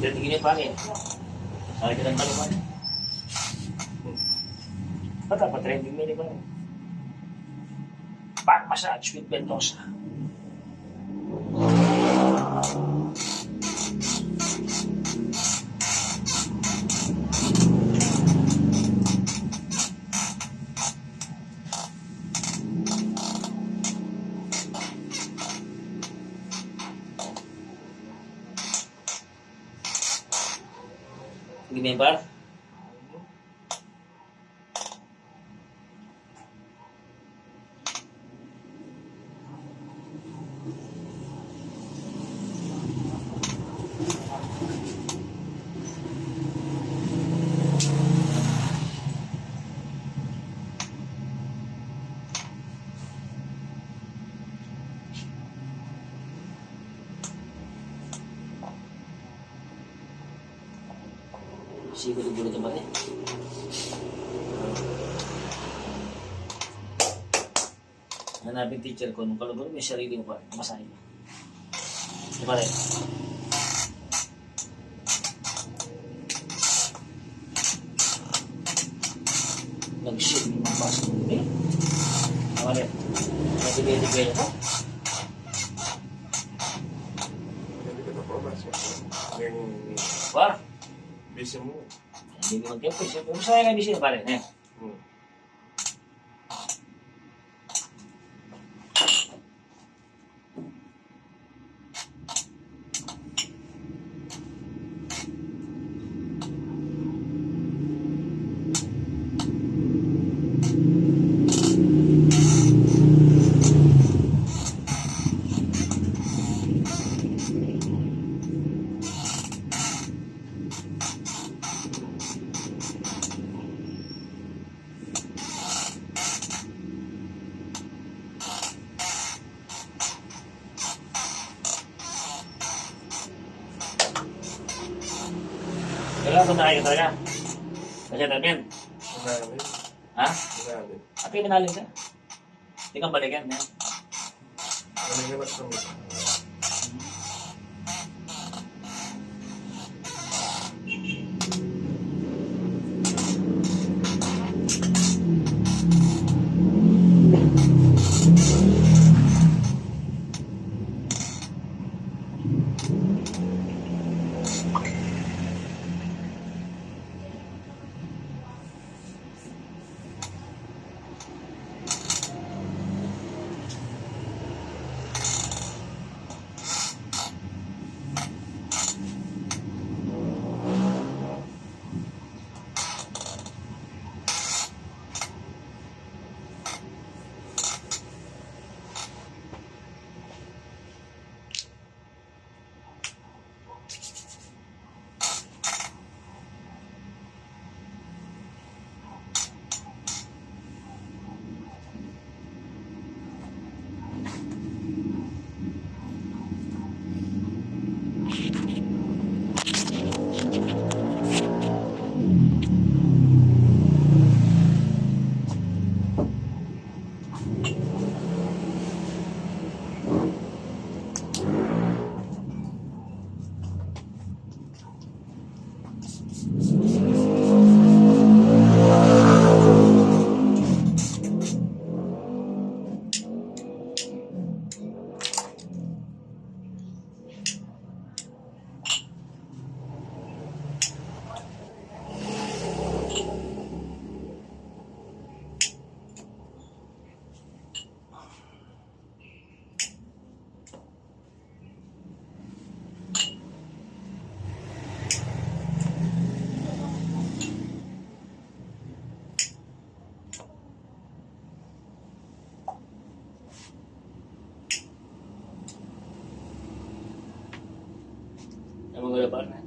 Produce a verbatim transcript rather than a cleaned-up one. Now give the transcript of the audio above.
Trending ini, pare. Sabi kita ng Taluman. Ba't dapat trending ini, pare? Back massage with Ventosa. Remember? Siguro, siguro ito, pare. Hanapin teacher ko, nung kaluguran mo yung sarili mo, pare. Masahin. Ito, pare. Nag-shoot yung mga pasok mo, eh. Pare. Nag-ibig-ibig ko. Hindi ka na-promise, eh. Yung Wa? Busy mo. Hindi naman kayo, siyempre. Gusto nga nga busy, pare, eh. Hmm. Wala, kung nakikita ka. Kasi namin. Malalim. Ha? Malalim. Ate, malalim ka? Di ka balikan, ha? Malalim at sumit. Emang udah pernah?